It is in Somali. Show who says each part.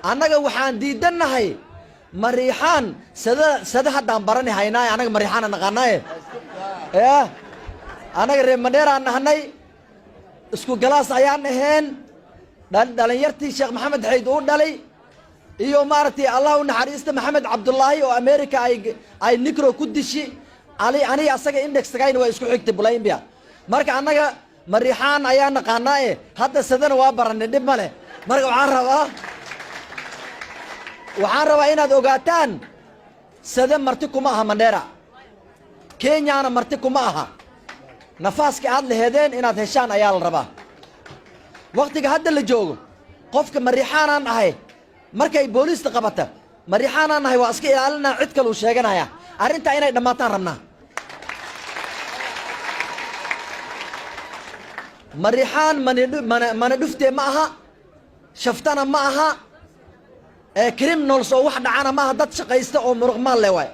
Speaker 1: Annaga waxaan diidannahay Mariixaan. Sada sada haddaan barani haynaaye, annaga Mariixaana naqaanaaye. Ya annaga reer Mandheeraan nahnay, isku galaas ayaan aheen. Dhalinyartii Sheekh Maxamed Xayd uu dhalay iyo maaragtay, Allah u naxariista, Maxamed Cabdullaahi oo America ay nicro ku dishi ali, aniga asaga indexgayna waa isku xigtay Bulaimbia. Marka annaga Mariixaan ayaa naqaanaaye, hadda sadana waa baranay, dhib ma leh. Marka waxaan rabaa inaad ogaataan, Sade marti kuma aha Mandheera, Kenyana marti kuma aha. Nafaaska aad laheedeen inaad heshaan ayaa la rabaa. Waktiga hadda la joogo, qofka Mariixaanaan ahay markay booliista qabata, "Mariixaanaan ahay, waa iska ilaalinaa," cid kale uu sheeganaya. Arrintaa inay dhammaataan rabnaa. Mariixaan mana dhuftee ma aha, shaftana ma aha, criminals oo wax dhacana ma aha. Dad shaqaysta oo muruq maal leh waay.